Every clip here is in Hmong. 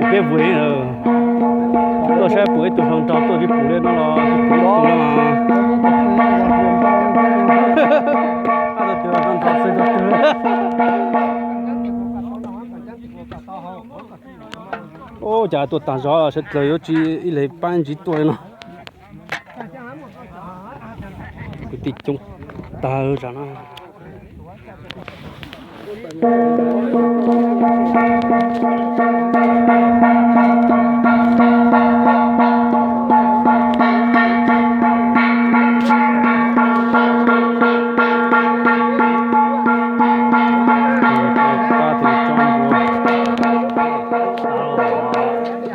Peb vwm tuaj saib puas ib tug hluas nraug tuaj tsis pum li no los tsis pum ib tug no. Ub, cas tuaj tag zog sawv dlawg yuav tsis ib leeg pab ntsiv tuaj li no. Kwv tij coob tag zog no.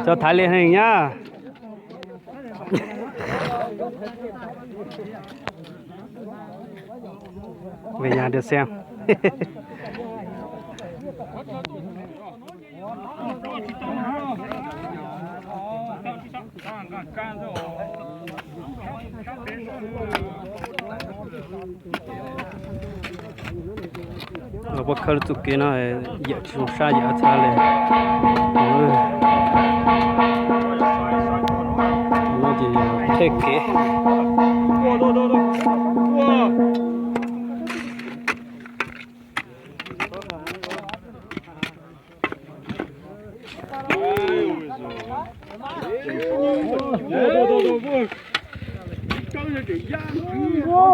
Cov thaiv li heev nyab. Về nhà được xem. Los puab khawb lub txuj kev no, yawm tsis zoo sab yawm txhab li. No ces thej kev. Ua,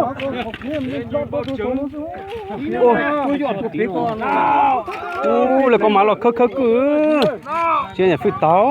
lawv koj mam los khawb khawb kwj, tsis yog fwj tau.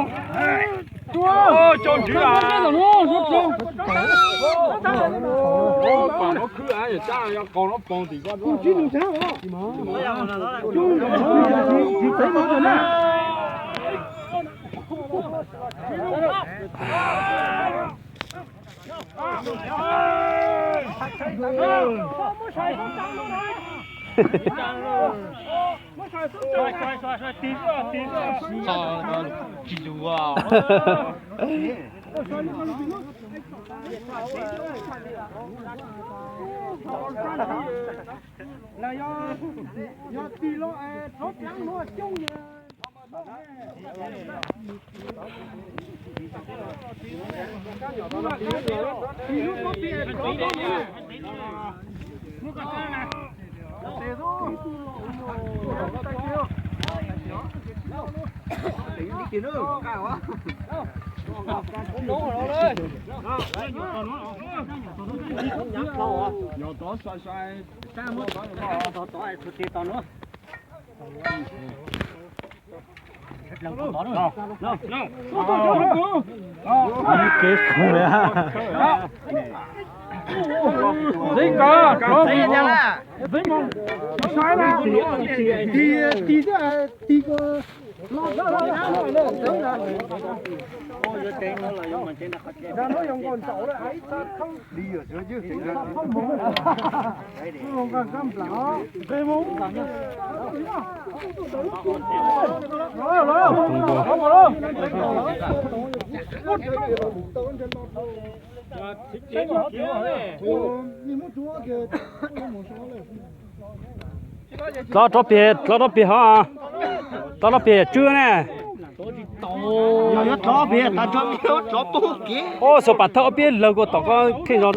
Dlov rov pem, dlov rov pem hov. Dlov rov pem tswb ne. Ub, xuas pam thawj ob peb lawg kuj tom koj kheej zog.